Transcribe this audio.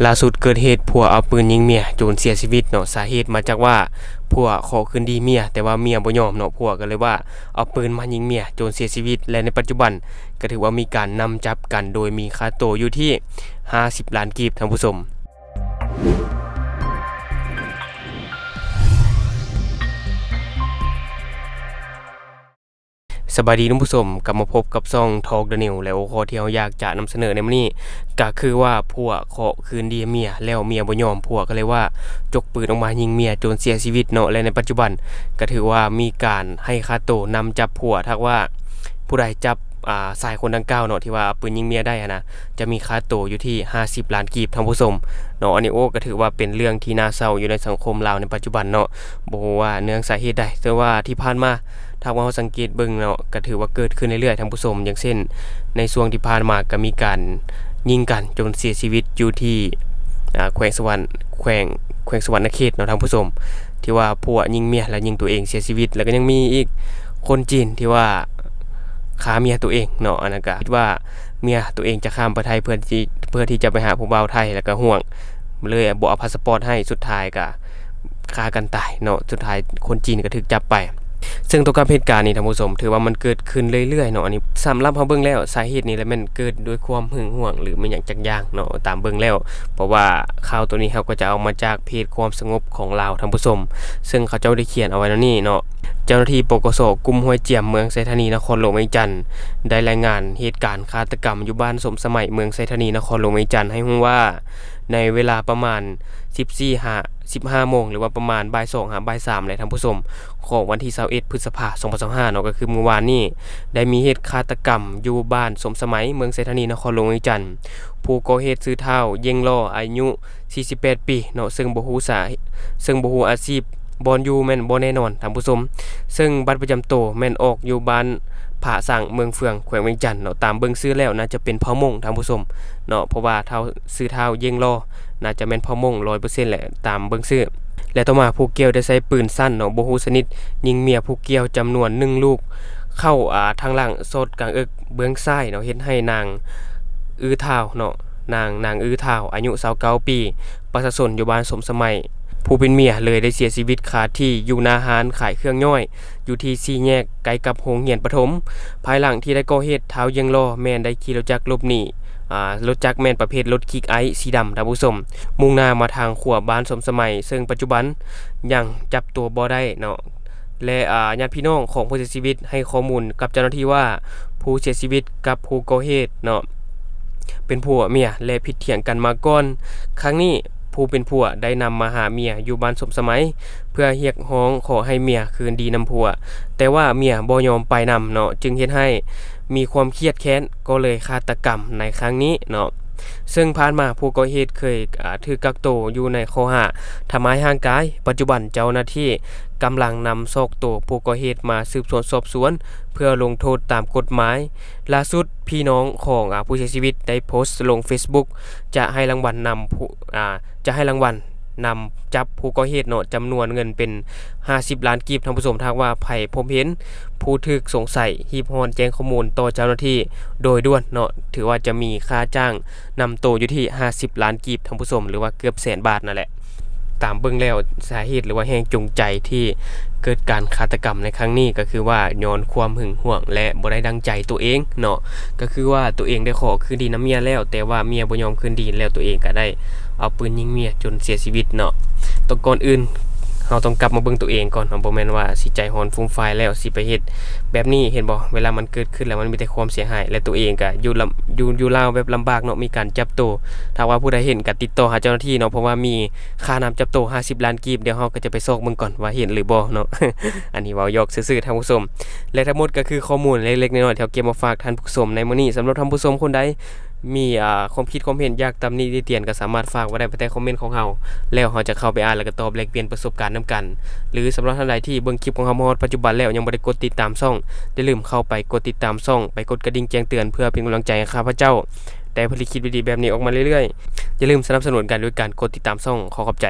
ລ່າສຸດເກີດເຫດຜົວເອົາປືນຍິງເມຍຈົນເສຍຊີວິດເນາະ, ສາເຫດມາຈາກວ່າຜົວຂໍຄືນດີເມຍ ແຕ່ວ່າເມຍບໍ່ຍອມເນາະ, ຜົວກໍເລີຍວ່າເອົາປືນມາຍິງເມຍຈົນເສຍຊີວິດ ແລະ ໃນປັດຈຸບັນກໍຖືວ່າມີການນຳຈັບກັນ ໂດຍມີຄ່າໂຕຢູ່ທີ່ຫ້າສິບລ້ານກີບ ທ່ານຜູ້ຊົມ. ສະບາຍດີທ່ານຜູ້ຊົມ, ກັບມາພົບກັບຊ່ອງ Talk the News ແລະ ຫົວຂໍ້ທີ່ເຮົາຢາກຈະນຳສະເໜີໃນມື້ນີ້ ກໍຄືວ່າຜົວຂໍຄືນດີເມຍ ແລ້ວເມຍບໍ່ຍອມ, ຜົວກໍເລີຍວ່າຈົກປືນອອກມາຍິງເມຍຈົນເສຍຊີວິດເນາະ, ແລະ ໃນປັດຈຸບັນກໍຖືວ່າມີການໃຫ້ຄ່າໂຕນຳຈັບຜົວ, ຖ້າຫາກວ່າຜູ້ໃດຈັບ ອ່າ ຊາຍຄົນດັ່ງກ່າວເນາະ ທີ່ວ່າເອົາປືນຍິງເມຍໄດ້ຫັ້ນນະ ຈະມີຄ່າໂຕຢູ່ທີ່ຫ້າສິບລ້ານກີບ ທ່ານຜູ້ຊົມເນາະ. ອັນນີ້ ໂອ້ ກໍຖືວ່າເປັນເລື່ອງທີ່ໜ້າເສົ້າຢູ່ໃນສັງຄົມລາວໃນປັດຈຸບັນເນາະ, ບໍ່ຮູ້ວ່າເນື່ອງສາເຫດໃດ, ແຕ່ວ່າທີ່ຜ່ານມາ ຖ້າຫາກວ່າເຮົາສັງເກດເບິ່ງເນາະ ກໍຖືວ່າເກີດຂຶ້ນເລື້ອຍໆ ທ່ານຜູ້ຊົມ. ຢ່າງເຊັ່ນ ໃນຊ່ວງທີ່ຜ່ານມາກໍມີການຍິງກັນຈົນເສຍຊີວິດຢູ່ທີ່ ອ່າ ແຂວງສະຫວັນ ແຂວງ ແຂວງສະຫວັນນະເຂດເນາະ ທ່ານຜູ້ຊົມ, ທີ່ວ່າຜົວຍິງເມຍ ແລ້ວຍິງຕົວເອງເສຍຊີວິດ, ແລ້ວກໍຍັງມີອີກຄົນຈີນທີ່ວ່າຂ້າເມຍຕົວເອງເນາະ, ອັນນັ້ນກໍຄິດວ່າເມຍຕົວເອງຈະຂ້າມໄປໄທ ເພື່ອທີ່ ເພື່ອທີ່ຈະໄປຫາຜູ້ບ່າວໄທ, ແລ້ວກໍຫ່ວງ ເລີຍບໍ່ເອົາພາສະປອດໃຫ້, ສຸດທ້າຍກໍ ຂ້າກັນຕາຍເນາະ, ສຸດທ້າຍຄົນຈີນກໍຖືກຈັບໄປ. ເຊິ່ງຕໍ່ກັບເຫດການນີ້ ທ່ານຜູ້ຊົມ ຖືວ່າມັນເກີດຂຶ້ນເລື້ອຍໆເນາະ, ອັນນີ້ສຳລັບເຮົາເບິ່ງແລ້ວ ສາເຫດນີ້ແຫຼະແມ່ນເກີດດ້ວຍຄວາມຫຶງຫວງ ຫຼື ແມ່ນຫຍັງຈັກຢ່າງເນາະ, ຕາມເບິ່ງແລ້ວ, ເພາະວ່າຂ່າວໂຕນີ້ເຮົາກໍຈະເອົາມາຈາກເພຈຄວາມສະຫງົບຂອງລາວ ທ່ານຜູ້ຊົມ, ເຊິ່ງເຂົາເຈົ້າໄດ້ຂຽນເອົາໄວ້ແນວນີ້ເນາະ. ເຈົ້າໜ້າທີ່ ປກສ ກຸ່ມຫ້ວຍຈຽມ ເມືອງໄຊທານີ ນະຄອນຫຼວງວຽງຈັນ ໄດ້ລາຍງານເຫດການຄາດຕະກຳຢູ່ບ້ານສົມສະໄໝ ເມືອງໄຊທານີ ນະຄອນຫຼວງວຽງຈັນ ໃຫ້ຮູ້ວ່າ ໃນເວລາປະມານສິບສີ່ຫາສິບຫ້າໂມງ ຫຼືວ່າປະມານບ່າຍສອງຫາບ່າຍສາມແຫຼະທ່ານຜູ້ຊົມ ຂອງວັນທີຊາວເອັດ ພຶດສະພາ ສອງພັນຊາວຫ້າເນາະ, ກໍຄືມື້ວານນີ້ ໄດ້ມີເຫດຄາດຕະກຳຢູ່ບ້ານສົມສະໄໝ ເມືອງໄຊທານີ ນະຄອນຫຼວງວຽງຈັນ. ຜູ້ກໍ່ເຫດຊື່ທ້າວ ເຢັງລໍ ອາຍຸສີ່ສິບແປດປີເນາະ, ເຊິ່ງບໍ່ຮູ້ສາ ເຊິ່ງບໍ່ຮູ້ອາຊີບ ບ່ອນຢູ່ແມ່ນບໍ່ແນ່ນອນທ່ານຜູ້ຊົມ, ເຊິ່ງບັດປະຈຳໂຕແມ່ນອອກຢູ່ບ້ານຜາສັງ ເມືອງເຟືອງ ແຂວງວຽງຈັນເນາະ. ຕາມເບິ່ງຊື່ແລ້ວໜ້າຈະເປັນເຜົ່າມົ້ງທ່ານຜູ້ຊົມເນາະ, ເພາະວ່າທ້າວ ຊື່ທ້າວເຢັງລໍ ໜ້າຈະແມ່ນເຜົ່າມົ້ງຮ້ອຍເປີເຊັນແຫຼະ ຕາມເບິ່ງຊື່. ແລະ ຕໍ່ມາຜູ້ກ່ຽວໄດ້ໃຊ້ປືນສັ້ນເນາະ ບໍ່ຮູ້ຊະນິດ ຍິງເມຍຜູ້ກ່ຽວຈຳນວນໜຶ່ງລູກ ເຂົ້າ ອ່າ ທາງຫຼັງຊອດກາງເອິກເບື້ອງຊ້າຍເນາະ, ເຮັດໃຫ້ນາງ ອືທ້າວເນາະ ນາງ ນາງ ອືທ້າວ ອາຍຸຊາວເກົ້າປີ ປະຊາຊົນຢູ່ບ້ານສົມສະໄໝ ຜູ້ເປັນເມຍເລີຍໄດ້ເສຍຊີວິດຄາທີ່ຢູ່ໜ້າຮ້ານຂາຍເຄື່ອງຍ່ອຍ ຢູ່ທີ່ສີ່ແຍກໃກ້ກັບໂຮງຮຽນປະຖົມ. ພາຍຫຼັງທີ່ໄດ້ກໍ່ເຫດ ທ້າວເຢັງລໍແມ່ນໄດ້ຂີ່ລົດຈັກຫຼົບໜີ ອາ ລົດຈັກແມ່ນປະເພດລົດຄິກໄອສີດຳທ່ານຜູ້ຊົມ, ມຸ່ງໜ້າມາທາງຂົວບ້ານສົມສະໄໝ, ເຊິ່ງປັດຈຸບັນຍັງຈັບຕົວບໍ່ໄດ້ເນາະ. ແລະ ອາ ຍາດພີ່ນ້ອງຂອງຜູ້ເສຍຊີວິດໃຫ້ຂໍ້ມູນກັບເຈົ້າໜ້າທີ່ວ່າ ຜູ້ເສຍຊີວິດກັບຜູ້ກໍ່ເຫດເນາະ ເປັນຜົວເມຍ ແລະ ຜິດຖຽງກັນມາກ່ອນ. ຄັ້ງນີ້ຜູ້ເປັນຜົວໄດ້ນຳມາຫາເມຍຢູ່ບ້ານສົມສະໄໝ ເພື່ອຮຽກຮ້ອງຂໍໃຫ້ເມຍຄືນດີນຳຜົວ, ແຕ່ວ່າເມຍບໍ່ຍອມໄປນຳເນາະ, ຈຶ່ງເຮັດໃຫ້ມີຄວາມຄຽດແຄ້ນ ກໍເລີຍຄາດຕະກຳໃນຄັ້ງນີ້ເນາະ. ເຊິ່ງຜ່ານມາຜູ້ກໍ່ເຫດເຄີຍ ອາ ຖືກກັກໂຕຢູ່ໃນຂໍ້ຫາທຳຮ້າຍຮ່າງກາຍ. ປັດຈຸບັນເຈົ້າໜ້າທີ່ກຳລັງນຳຊອກໂຕຜູ້ກໍ່ເຫດມາສືບສວນສອບສວນ ເພື່ອລົງໂທດຕາມກົດໝາຍ. ລ່າສຸດ ພີ່ນ້ອງຂອງ ອາ ຜູ້ເສຍຊີວິດໄດ້ໂພສລົງເຟສບຸກ ຈະໃຫ້ລາງວັນນຳຜູ້ ອາ ຈະໃຫ້ລາງວັນນຳຈັບຜູ້ກໍ່ເຫດເນາະ ຈຳນວນເງິນເປັນຫ້າສິບລ້ານກີບ. ທ່ານຜູ້ຊົມ ຖ້າຫາກວ່າໃຜພົບເຫັນຜູ້ຖືກສົງໄສ ຮີບຮ້ອນແຈ້ງຂໍ້ມູນຕໍ່ເຈົ້າໜ້າທີ່ໂດຍດ່ວນເນາະ, ຖືວ່າຈະມີຄ່າຈ້າງນຳໂຕຢູ່ທີ່ຫ້າສິບລ້ານກີບ ທ່ານຜູ້ຊົມ, ຫຼືວ່າເກືອບແສນບາດນັ້ນແຫຼະ. ຕາມເບິ່ງແລ້ວ ສາເຫດ ຫຼືວ່າແຮງຈູງໃຈທີ່ເກີດການຄາດຕະກຳໃນຄັ້ງນີ້ ກໍຄືວ່າຍ້ອນຄວາມຫຶງຫວງ ແລະ ບໍ່ໄດ້ດັ່ງໃຈຕົວເອງເນາະ, ກໍຄືວ່າຕົວເອງໄດ້ຂໍຄືນດີນຳເມຍແລ້ວ ແຕ່ວ່າເມຍບໍ່ຍອມຄືນດີ ແລ້ວຕົວເອງກໍໄດ້ເອົາປືນຍິງເມຍຈົນເສຍຊີວິດເນາະ. ຕ້ອງ ກ່ອນອື່ນເຮົາຕ້ອງກັບມາເບິ່ງຕົວເອງກ່ອນເນາະ, ບໍ່ແມ່ນວ່າຊິໃຈຮ້ອນຟຸມຟາຍແລ້ວຊິໄປເຮັດແບບນີ້. ເຫັນບໍ່ ເວລາມັນເກີດຂຶ້ນແລ້ວມັນມີແຕ່ຄວາມເສຍຫາຍ ແລະ ຕົວເອງກໍຢູ່ລຳ ຢູ່ ຢູ່ລາວແບບລຳບາກເນາະ, ມີການຈັບໂຕ. ຖ້າວ່າຜູ້ໃດເຫັນກໍຕິດຕໍ່ຫາເຈົ້າໜ້າທີ່ເນາະ, ເພາະວ່າມີ ຄ່ານຳຈັບໂຕຫ້າສິບລ້ານກີບ, ດຽວເຮົາກໍຈະໄປຊອກເບິ່ງກ່ອນວ່າເຫັນຫຼືບໍ່ເນາະ. ອັນນີ້ເວົ້າຢອກຊື່ໆ ທ່ານຜູ້ຊົມ. ແລະ ທັງໝົດກໍຄືຂໍ້ມູນເລັກໆນ້ອຍໆ ທີ່ເຮົາເກັບມາຝາກທ່ານຜູ້ຊົມໃນມື້ນີ້. ສຳລັບທ່ານຜູ້ຊົມຄົນໃດ ມີ ອ່າ ຄວາມຄິດຄວາມເຫັນ ຢາກຕຳໜິຕິຕຽນ ກໍສາມາດຝາກໄວ້ໄດ້ພາຍໃຕ້ຄອມເມັນຂອງເຮົາ ແລ້ວເຮົາຈະເຂົ້າໄປອ່ານ ແລ້ວກໍຕອບແລກປ່ຽນປະສົບການນຳກັນ. ຫຼື ສຳລັບທ່ານໃດທີ່ເບິ່ງຄລິບຂອງເຮົາມາຮອດປັດຈຸບັນແລ້ວ ຍັງບໍ່ໄດ້ກົດຕິດຕາມຊ່ອງ, ຢ່າລືມເຂົ້າໄປກົດຕິດຕາມຊ່ອງ, ໄປກົດກະດິ່ງແຈ້ງເຕືອນ ເພື່ອເປັນກຳລັງໃຈໃຫ້ຂ້າພະເຈົ້າ ໄດ້ຜະລິດຄລິບດີໆແບບນີ້ອອກມາເລື້ອຍໆ. ຢ່າລືມສະໜັບສະໜູນກັນດ້ວຍການກົດຕິດຕາມຊ່ອງ. ຂໍຂອບໃຈ.